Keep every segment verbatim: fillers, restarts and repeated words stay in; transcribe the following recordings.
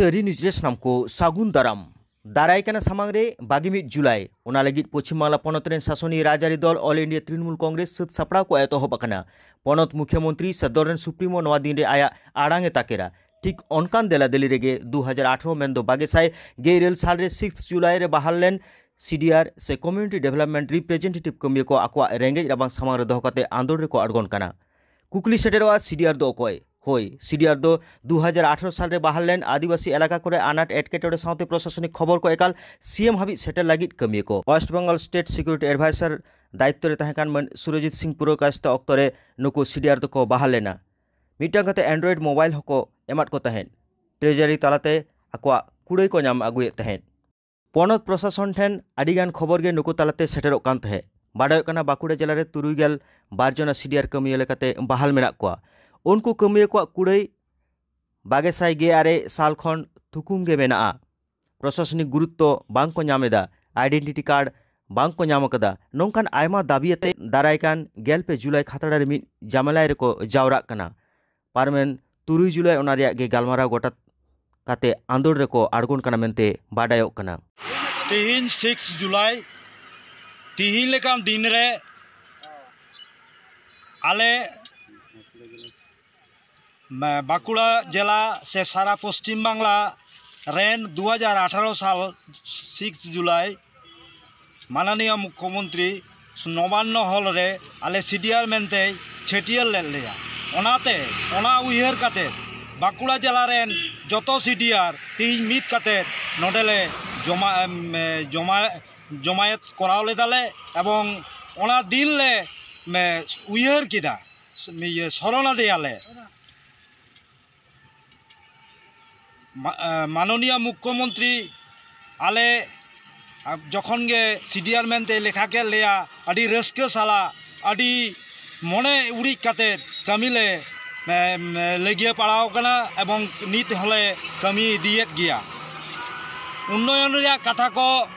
ᱛᱟᱹᱨᱤ ᱱᱤᱭᱩᱡᱽ ᱨᱮ ᱥᱟᱱᱟᱢ ᱠᱚ ᱥᱟᱹᱜᱩᱱ ᱫᱟᱨᱟᱢ᱾ ᱫᱟᱨᱟᱭ ᱠᱟᱱᱟ ᱥᱟᱢᱟᱝ ᱨᱮ ᱵᱟᱜᱮ ᱢᱤᱫ ᱡᱩᱞᱟᱭ᱾ ᱚᱱᱟ ᱞᱟᱹᱜᱤᱫ ᱯᱚᱪᱷᱤᱢ ᱵᱟᱝᱞᱟ ᱯᱚᱱᱚᱛ ᱨᱮᱱ ᱥᱟᱥᱚᱱᱤᱭᱟᱹ ᱨᱟᱡᱽᱟᱹᱨᱤ ᱫᱚᱞ ᱚᱞ ᱤᱱᱰᱤᱭᱟ ᱛᱨᱤᱱᱢᱩᱞ ᱠᱚᱝᱜᱨᱮᱥ ᱥᱟᱹᱛ ᱥᱟᱯᱲᱟᱣ ᱠᱚ ᱮᱛᱚᱦᱚᱵ ᱟᱠᱟᱱᱟ᱾ ᱯᱚᱱᱚᱛ ᱢᱩᱠᱷᱭᱟᱹ ᱢᱚᱱᱛᱨᱤ ᱥᱮ ᱫᱚᱞ ᱨᱮᱱ ᱥᱩᱯᱨᱤᱢᱳ ᱱᱚᱣᱟ ᱫᱤᱱ ᱨᱮ ᱟᱭᱟᱜ ᱟᱲᱟᱝ ᱮ ᱛᱟᱠᱮᱨᱟ᱾ ᱴᱷᱤᱠ ᱚᱱᱠᱟᱱ ᱫᱮᱞᱟ ᱫᱮᱞᱤ ᱨᱮᱜᱮ ᱫᱩ ᱦᱟᱡᱟᱨ ᱟᱴᱷᱨᱚ ᱢᱮᱱᱫᱚ ᱵᱟᱜᱮ ᱥᱟᱭ ᱜᱮᱞ ᱤᱨᱟᱹᱞ ᱥᱟᱞ ᱨᱮ ᱥᱤᱠᱥ ᱡᱩᱞᱟᱭ ᱨᱮ ᱵᱟᱦᱟᱞ ᱞᱮᱱ ᱥᱤᱰᱤᱟᱨ ᱥᱮ ᱠᱚᱢᱤᱭᱩᱱᱤᱴᱤ ᱰᱮᱵᱷᱞᱚᱯᱢᱮᱱᱴ ᱨᱤᱯᱨᱮᱡᱮᱱᱴᱮᱴᱤᱵᱷ ᱠᱟᱹᱢᱤᱭᱟᱹ ᱠᱚ ᱟᱠᱚᱣᱟᱜ ᱨᱮᱸᱜᱮᱡ ᱨᱟᱵᱟᱝ ᱥᱟᱢᱟᱝ ᱨᱮ ᱫᱚᱦᱚ ᱠᱟᱛᱮ ᱟᱸᱫᱳᱲ ᱨᱮᱠᱚ ᱟᱬᱜᱚᱱ ᱠᱟᱱᱟ᱾ ᱠᱩᱠᱞᱤ ᱥᱮᱴᱮᱨᱚᱜᱼᱟ, ᱥᱤᱰᱤᱟᱨ ᱫᱚ ᱚᱠᱚᱭ? ᱦᱳᱭ, ᱥᱤᱰᱤᱟᱨ ᱫᱚ ᱫᱩ ᱦᱟᱡᱟᱨ ᱟᱴᱷᱨᱚ ᱥᱟᱞ ᱨᱮ ᱵᱟᱦᱟᱞ ᱞᱮᱱ ᱟᱹᱫᱤᱵᱟᱹᱥᱤ ᱮᱞᱟᱠᱟ ᱠᱚᱨᱮ ᱟᱱᱟᱴ ᱮᱴᱠᱮᱴᱚᱬᱮ ᱥᱟᱶᱛᱮ ᱯᱨᱚᱥᱟᱥᱚᱱᱤᱠ ᱠᱷᱚᱵᱚᱨ ᱠᱚ ᱮᱠᱟᱞ ᱥᱤ ᱮᱢ ᱦᱟᱹᱵᱤᱡ ᱥᱮᱴᱮᱨ ᱞᱟᱹᱜᱤᱫ ᱠᱟᱹᱢᱤᱭᱟᱹ ᱠᱚ᱾ ᱳᱭᱮᱥᱴ ᱵᱮᱝᱜᱚᱞ ᱥᱴᱮᱴ ᱥᱤᱠᱩᱨᱤᱴᱤ ᱮᱰᱵᱷᱟᱭᱥᱟᱨ ᱫᱟᱭᱤᱛᱛᱚ ᱨᱮ ᱛᱟᱦᱮᱸ ᱠᱟᱱ ᱢᱟᱹᱱ ᱥᱩᱨᱚᱡᱤᱛ ᱥᱤᱝ ᱯᱩᱨᱚᱠᱟᱭᱥᱛᱚ ᱚᱠᱛᱚ ᱨᱮ ᱱᱩᱠᱩ ᱥᱤᱰᱤᱟᱨ ᱫᱚᱠᱚ ᱵᱟᱦᱟᱞ ᱞᱮᱱᱟ᱾ ᱢᱤᱫᱴᱟᱝ ᱠᱟᱛᱮ ᱮᱱᱰᱨᱚᱭᱮᱰ ᱢᱳᱵᱟᱭᱤᱞ ᱦᱚᱸᱠᱚ ᱮᱢᱟᱫ ᱠᱚ ᱛᱟᱦᱮᱸᱫ᱾ ᱴᱨᱮᱡᱟᱨᱤ ᱛᱟᱞᱟᱛᱮ ᱟᱠᱚᱣᱟᱜ ᱠᱩᱲᱟᱹᱭ ᱠᱚ ᱧᱟᱢ ᱟᱹᱜᱩᱭᱮᱫ ᱛᱟᱦᱮᱸᱫ᱾ ᱯᱚᱱᱚᱛ ᱯᱨᱚᱥᱟᱥᱚᱱ ᱴᱷᱮᱱ ᱟᱹᱰᱤᱜᱟᱱ ᱠᱷᱚᱵᱚᱨ ᱜᱮ ᱱᱩᱠᱩ ᱛᱟᱞᱟᱛᱮ ᱥᱮᱴᱮᱨᱚᱜ ᱠᱟᱱ ᱛᱟᱦᱮᱸᱫ᱾ ᱵᱟᱰᱟᱭᱚᱜ ᱠᱟᱱᱟ, ᱵᱟᱸᱠᱩᱲᱟ ᱡᱮᱞᱟ ᱨᱮ ᱛᱩᱨᱩᱭ ᱜᱮᱞ ᱵᱟᱨ ᱡᱚᱱᱟ ᱥᱤᱰᱤᱟᱨ ᱠᱟᱹᱢᱤᱭᱟᱹ ᱞᱮᱠᱟᱛᱮ ᱵᱟᱦᱟᱞ ᱢᱮᱱᱟᱜ ᱠᱚᱣᱟ᱾ ᱩᱱᱠᱩ ᱠᱟᱹᱢᱤᱭᱟᱹ ᱠᱚᱣᱟᱜ ᱠᱩᱲᱟᱹᱭ ᱵᱟᱜᱮ ᱥᱟᱭ ᱜᱮ ᱟᱨᱮ ᱥᱟᱞ ᱠᱷᱚᱱ ᱛᱷᱩᱠᱩᱢ ᱜᱮ ᱢᱮᱱᱟᱜᱼᱟ᱾ ᱯᱨᱚᱥᱟᱥᱚᱱᱤᱠ ᱜᱩᱨᱩᱛᱛᱚ ᱵᱟᱝ ᱠᱚ ᱧᱟᱢ ᱮᱫᱟ, ᱟᱭᱰᱮᱱᱴᱤᱴᱤ ᱠᱟᱨᱰ ᱵᱟᱝ ᱠᱚ ᱧᱟᱢ ᱟᱠᱟᱫᱟ᱾ ᱱᱚᱝᱠᱟᱱ ᱟᱭᱢᱟ ᱫᱟᱹᱵᱤ ᱟᱛᱮ ᱫᱟᱨᱟᱭ ᱠᱟᱱ ᱜᱮᱞ ᱯᱮ ᱡᱩᱞᱟᱭ ᱠᱷᱟᱛᱲᱟ ᱨᱮ ᱢᱤᱫ ᱡᱟᱢᱮᱞᱟᱭ ᱨᱮᱠᱚ ᱡᱟᱣᱨᱟᱜ ᱠᱟᱱᱟ᱾ ᱯᱟᱨᱚᱢᱮᱱ ᱛᱩᱨᱩᱭ ᱡᱩᱞᱟᱭ ᱚᱱᱟ ᱨᱮᱭᱟᱜ ᱜᱮ ᱜᱟᱞᱢᱟᱨᱟᱣ ᱜᱚᱴᱟ ᱠᱟᱛᱮ ᱟᱸᱫᱳᱲ ᱨᱮᱠᱚ ᱟᱬᱜᱚᱱ ᱠᱟᱱᱟ ᱢᱮᱱᱛᱮ ᱵᱟᱰᱟᱭᱚᱜ ᱠᱟᱱᱟ᱾ ᱛᱤᱦᱤᱧ ᱥᱤᱠᱥ ᱡᱩᱞᱟᱭ, ᱛᱤᱦᱤᱧ ᱞᱮᱠᱟᱱ ᱫᱤᱱ ᱨᱮ ᱟᱞᱮ ᱵᱟᱸᱠᱩᱲᱟ ᱡᱮᱞᱟ ᱥᱮ ᱥᱟᱨᱟ ᱯᱚᱥᱪᱤᱢ ᱵᱟᱝᱞᱟ ᱨᱮᱱ ᱫᱩ ᱦᱟᱡᱟᱨ ᱟᱴᱷᱟᱨᱚ ᱥᱟᱞ ᱥᱤᱠᱥ ᱡᱩᱞᱟᱭ ᱢᱟᱱᱚᱱᱤᱭᱚ ᱢᱩᱠᱠᱷᱚᱢᱚᱱᱛᱨᱤ ᱱᱚᱵᱟᱱᱱᱚ ᱦᱚᱞ ᱨᱮ ᱟᱞᱮ ᱥᱤᱰᱤᱟᱨ ᱢᱮᱱᱛᱮᱭ ᱪᱷᱟᱹᱴᱭᱟᱹᱨ ᱞᱮᱫ ᱞᱮᱭᱟ᱾ ᱚᱱᱟᱛᱮ, ᱚᱱᱟ ᱩᱭᱦᱟᱹᱨ ᱠᱟᱛᱮ ᱵᱟᱸᱠᱩᱲᱟ ᱡᱮᱞᱟ ᱨᱮᱱ ᱡᱚᱛᱚ ᱥᱤᱰᱤᱟᱨ ᱛᱤᱦᱤᱧ ᱢᱤᱫ ᱠᱟᱛᱮ ᱱᱚᱰᱮ ᱞᱮ ᱡᱚᱢᱟ-, ᱮᱢ, ᱮ, ᱡᱚᱢᱟ-, ᱡᱚᱢᱟᱭᱮᱛ ᱠᱚᱨᱟᱣ ᱞᱮᱫᱟᱞᱮ ᱮᱵᱚᱝ ᱚᱱᱟ ᱫᱤᱱ ᱞᱮ, ᱮ, ᱩᱭᱦᱟᱹᱨ ᱠᱮᱫᱟ, ᱤᱭᱟᱹ, ᱥᱚᱨᱚᱱ ᱟᱫᱮᱭᱟᱞᱮ᱾ ᱢᱟ-, ᱮ, ᱢᱟᱱᱚᱱᱤᱭᱟ ᱢᱩᱠᱠᱷᱚᱢᱚᱱᱛᱨᱤ ᱟᱞᱮ, ᱟ, ᱡᱚᱠᱷᱚᱱ ᱜᱮ ᱥᱤᱰᱤᱟᱨ ᱢᱮᱱᱛᱮ ᱞᱮᱠᱷᱟ ᱠᱮᱫ ᱞᱮᱭᱟ, ᱟᱹᱰᱤ ᱨᱟᱹᱥᱠᱟᱹ ᱥᱟᱞᱟᱜ, ᱟᱹᱰᱤ ᱢᱚᱱᱮ ᱩᱨᱤᱡ ᱠᱟᱛᱮ ᱠᱟᱹᱢᱤ ᱞᱮ, ᱮ, ᱮ, ᱞᱟᱹᱜᱤᱭᱟᱹ ᱯᱟᱲᱟᱣ ᱠᱟᱱᱟ ᱮᱵᱚᱝ ᱱᱤᱛ ᱦᱚᱸᱞᱮ ᱠᱟᱹᱢᱤ ᱤᱫᱤᱭᱮᱫ ᱜᱮᱭᱟ᱾ ᱩᱱᱱᱚᱭᱚᱱ ᱨᱮᱭᱟᱜ ᱠᱟᱛᱷᱟ ᱠᱚ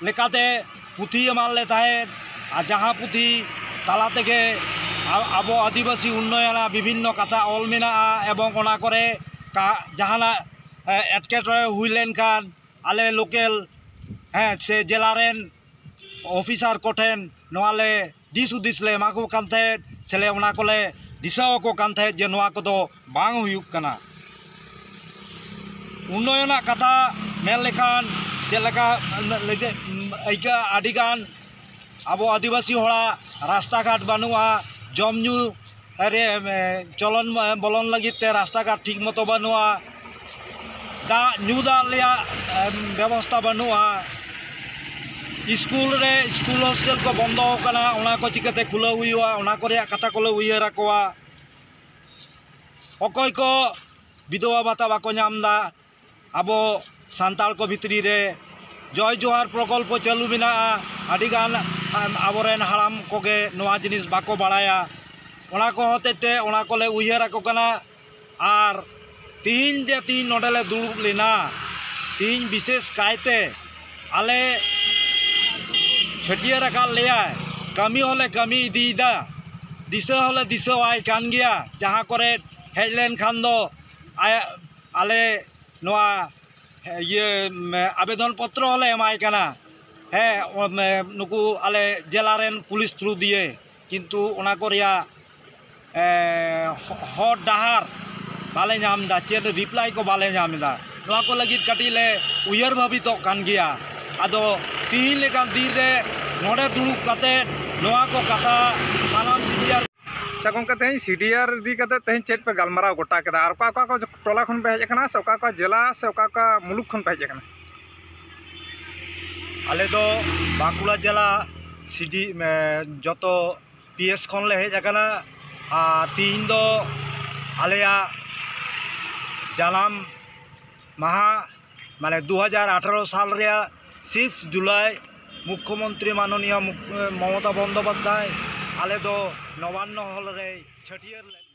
ᱞᱮᱠᱟᱛᱮ ᱯᱩᱛᱷᱤ ᱮᱢᱟᱱ ᱞᱮ ᱛᱟᱦᱮᱸᱫ, ᱟᱨ ᱡᱟᱦᱟᱸ ᱯᱩᱛᱷᱤ ᱛᱟᱞᱟ ᱛᱮᱜᱮ ᱟ-, ᱟᱵᱚ ᱟᱹᱫᱤᱵᱟᱹᱥᱤ ᱩᱱᱱᱚᱭᱚᱱᱟᱜ ᱵᱤᱵᱷᱤᱱᱱᱚ ᱠᱟᱛᱷᱟ ᱚᱞ ᱢᱮᱱᱟᱜᱼᱟ ᱮᱵᱚᱝ ᱚᱱᱟ ᱠᱚᱨᱮ ᱠᱟ-, ᱡᱟᱦᱟᱱᱟᱜ ᱮᱴᱠᱮᱴᱚᱬᱮ ᱦᱩᱭ ᱞᱮᱱᱠᱷᱟᱱ ᱟᱞᱮ ᱞᱳᱠᱮᱞ, ᱦᱮᱸ, ᱥᱮ ᱡᱮᱞᱟ ᱨᱮᱱ ᱚᱯᱷᱤᱥᱟᱨ ᱠᱚᱴᱷᱮᱱ ᱱᱚᱣᱟ ᱞᱮ ᱫᱤᱥ ᱦᱩᱫᱤᱥ ᱞᱮ ᱮᱢᱟ ᱠᱚ ᱠᱟᱱ ᱛᱟᱦᱮᱸᱫ, ᱥᱮᱞᱮ ᱚᱱᱟ ᱠᱚᱞᱮ ᱫᱤᱥᱟᱹ ᱟᱠᱚ ᱠᱟᱱ ᱛᱟᱦᱮᱸᱫ ᱡᱮ ᱱᱚᱣᱟ ᱠᱚᱫᱚ ᱵᱟᱝ ᱦᱩᱭᱩᱜ ᱠᱟᱱᱟ᱾ ᱩᱱᱱᱚᱭᱚᱱᱟᱜ ᱠᱟᱛᱷᱟ ᱢᱮᱱ ᱞᱮᱠᱷᱟᱱ ᱪᱮᱫ ᱞᱮᱠᱟ ᱟᱹᱭᱠᱟᱹᱜᱼᱟ, ᱟᱹᱰᱤᱜᱟᱱ ᱟᱵᱚ ᱟᱹᱫᱤᱵᱟᱹᱥᱤ ᱦᱚᱲᱟᱜ ᱨᱟᱥᱛᱟ ᱜᱷᱟᱴ ᱵᱟᱹᱱᱩᱜᱼᱟ, ᱡᱚᱢ ᱧᱩ ᱨᱮ, ᱮ, ᱪᱚᱞᱚᱱ, ᱮ, ᱵᱚᱞᱚᱱ ᱞᱟᱹᱜᱤᱫ ᱛᱮ ᱨᱟᱥᱛᱟ ᱜᱷᱟᱴ ᱴᱷᱤᱠ ᱢᱚᱛᱚ ᱵᱟᱹᱱᱩᱜᱼᱟ, ᱫᱟᱜ, ᱧᱩ ᱫᱟᱜ ᱨᱮᱭᱟᱜ, ᱮ, ᱵᱮᱵᱚᱥᱛᱷᱟ ᱵᱟᱹᱱᱩᱜᱼᱟ, ᱤᱥᱠᱩᱞ ᱨᱮ, ᱤᱥᱠᱩᱞ ᱦᱳᱥᱴᱮᱞ ᱠᱚ ᱵᱚᱱᱫᱚ ᱟᱠᱟᱱᱟ, ᱚᱱᱟ ᱠᱚ ᱪᱤᱠᱟᱹᱛᱮ ᱠᱷᱩᱞᱟᱹᱣ ᱦᱩᱭᱩᱜᱼᱟ, ᱚᱱᱟ ᱠᱚ ᱨᱮᱭᱟᱜ ᱠᱟᱛᱷᱟ ᱠᱚᱞᱮ ᱩᱭᱦᱟᱹᱨ ᱟᱠᱚᱣᱟ᱾ ᱚᱠᱚᱭ ᱠᱚ ᱵᱤᱫᱷᱚᱵᱟ ᱵᱷᱟᱛᱟ ᱵᱟᱠᱚ ᱧᱟᱢ ᱮᱫᱟ, ᱟᱵᱚ ᱥᱟᱱᱛᱟᱲ ᱠᱚ ᱵᱷᱤᱛᱨᱤ ᱨᱮ ᱡᱚᱭ ᱡᱚᱦᱟᱨ ᱯᱨᱚᱠᱚᱞᱯᱚ ᱪᱟᱹᱞᱩ ᱢᱮᱱᱟᱜᱼᱟ, ᱟᱹᱰᱤᱜᱟᱱ ᱟᱵᱚᱨᱮᱱ ᱦᱟᱲᱟᱢ ᱠᱚᱜᱮ ᱱᱚᱣᱟ ᱡᱤᱱᱤᱥ ᱵᱟᱠᱚ ᱵᱟᱲᱟᱭᱟ᱾ ᱚᱱᱟ ᱠᱚ ᱦᱚᱛᱮᱡ ᱛᱮ ᱚᱱᱟ ᱠᱚᱞᱮ ᱩᱭᱦᱟᱹᱨ ᱟᱠᱚ ᱠᱟᱱᱟ᱾ ᱟᱨ ᱛᱤᱦᱤᱧ ᱡᱮ ᱛᱤᱦᱤᱧ ᱱᱚᱰᱮ ᱞᱮ ᱫᱩᱲᱩᱵ ᱞᱮᱱᱟ, ᱛᱤᱦᱤᱧ ᱵᱤᱥᱮᱥ ᱠᱟᱭᱛᱮ ᱟᱞᱮ ᱪᱷᱟᱹᱴᱭᱟᱹᱨ ᱟᱠᱟᱫ ᱞᱮᱭᱟᱭ, ᱠᱟᱹᱢᱤ ᱦᱚᱸᱞᱮ ᱠᱟᱹᱢᱤ ᱤᱫᱤᱭᱮᱫᱟ, ᱫᱤᱥᱟᱹ ᱦᱚᱸᱞᱮ ᱫᱤᱥᱟᱹᱣᱟᱭ ᱠᱟᱱ ᱜᱮᱭᱟ᱾ ᱡᱟᱦᱟᱸ ᱠᱚᱨᱮ ᱦᱮᱡ ᱞᱮᱱᱠᱷᱟᱱ ᱫᱚ ᱟᱭᱟᱜ, ᱟᱞᱮ ᱱᱚᱣᱟ, ᱤᱭᱟᱹ, ᱟᱵᱮᱫᱚᱱ ᱯᱚᱛᱨᱚ ᱦᱚᱸᱞᱮ ᱮᱢᱟᱭ ᱠᱟᱱᱟ᱾ ᱦᱮᱸ, ᱱᱩᱠᱩ ᱟᱞᱮ ᱡᱮᱞᱟ ᱨᱮᱱ ᱯᱩᱞᱤᱥ ᱛᱷᱨᱩ ᱫᱤᱭᱮ, ᱠᱤᱱᱛᱩ ᱚᱱᱟ ᱠᱚ ᱨᱮᱭᱟᱜ, ᱮ, ᱦᱚ-, ᱦᱚᱨ ᱰᱟᱦᱟᱨ ᱵᱟᱞᱮ ᱧᱟᱢ ᱮᱫᱟ, ᱪᱮᱫ ᱨᱤᱯᱞᱟᱭ ᱠᱚ ᱵᱟᱞᱮ ᱧᱟᱢ ᱮᱫᱟ᱾ ᱱᱚᱣᱟ ᱠᱚ ᱞᱟᱹᱜᱤᱫ ᱠᱟᱹᱴᱤᱡ ᱞᱮ ᱩᱭᱦᱟᱹᱨ ᱵᱷᱟᱵᱤᱛᱚᱜ ᱠᱟᱱ ᱜᱮᱭᱟ᱾ ᱟᱫᱚ ᱛᱤᱦᱤᱧ ᱞᱮᱠᱟᱱ ᱫᱤᱱ ᱨᱮ ᱱᱚᱰᱮ ᱫᱩᱲᱩᱵ ᱠᱟᱛᱮ ᱱᱚᱣᱟ ᱠᱚ ᱠᱟᱛᱷᱟ ᱥᱟᱱᱟᱢ ᱥᱤᱱᱤᱭᱟᱨ ᱟᱪᱪᱷᱟ ᱜᱚᱢᱠᱮ, ᱛᱮᱦᱮᱧ ᱥᱤᱰᱤᱭᱟᱨ ᱤᱫᱤ ᱠᱟᱛᱮ ᱛᱮᱦᱮᱧ ᱪᱮᱫ ᱯᱮ ᱜᱟᱞᱢᱟᱨᱟᱣ ᱜᱚᱴᱟ ᱠᱮᱫᱟ ᱟᱨ ᱚᱠᱟ ᱚᱠᱟ ᱠᱚ ᱴᱚᱞᱟ ᱠᱷᱚᱱ ᱯᱮ ᱦᱮᱡ ᱟᱠᱟᱱᱟ ᱥᱮ ᱚᱠᱟ ᱚᱠᱟ ᱡᱮᱞᱟ ᱥᱮ ᱚᱠᱟ ᱚᱠᱟ ᱢᱩᱞᱩᱠ ᱠᱷᱚᱱ ᱯᱮ ᱦᱮᱡ ᱟᱠᱟᱱᱟ? ᱟᱞᱮ ᱫᱚ ᱵᱟᱸᱠᱩᱲᱟ ᱡᱮᱞᱟ ᱥᱤᱰᱤ, ᱮ, ᱡᱚᱛᱚ ᱯᱤ ᱮᱥ ᱠᱷᱚᱱ ᱞᱮ ᱦᱮᱡ ᱟᱠᱟᱱᱟ᱾ ᱟᱨ ᱛᱤᱦᱤᱧ ᱫᱚ ᱟᱞᱮᱭᱟᱜ ᱡᱟᱱᱟᱢ ᱢᱟᱦᱟ, ᱢᱟᱱᱮ ᱫᱩ ᱦᱟᱡᱟᱨ ᱟᱴᱷᱟᱨᱚ ᱥᱟᱞ ᱨᱮᱭᱟᱜ ᱥᱤᱠᱥ ᱡᱩᱞᱟᱭ, ᱢᱩᱠᱠᱷᱚᱢᱚᱱᱛᱨᱤ ᱢᱟᱱᱚᱱᱤᱭᱟ ᱢᱩᱠ-, ᱢᱚᱢᱚᱛᱟ ᱵᱚᱱᱫᱳᱯᱟᱫᱽᱫᱷᱟᱭ ᱟᱞᱮ ᱫᱚ ᱱᱚᱵᱟᱱᱱᱚ ᱦᱚᱞ ᱨᱮᱭ ᱪᱷᱟᱹᱴᱭᱟᱹᱨ ᱞᱮᱫ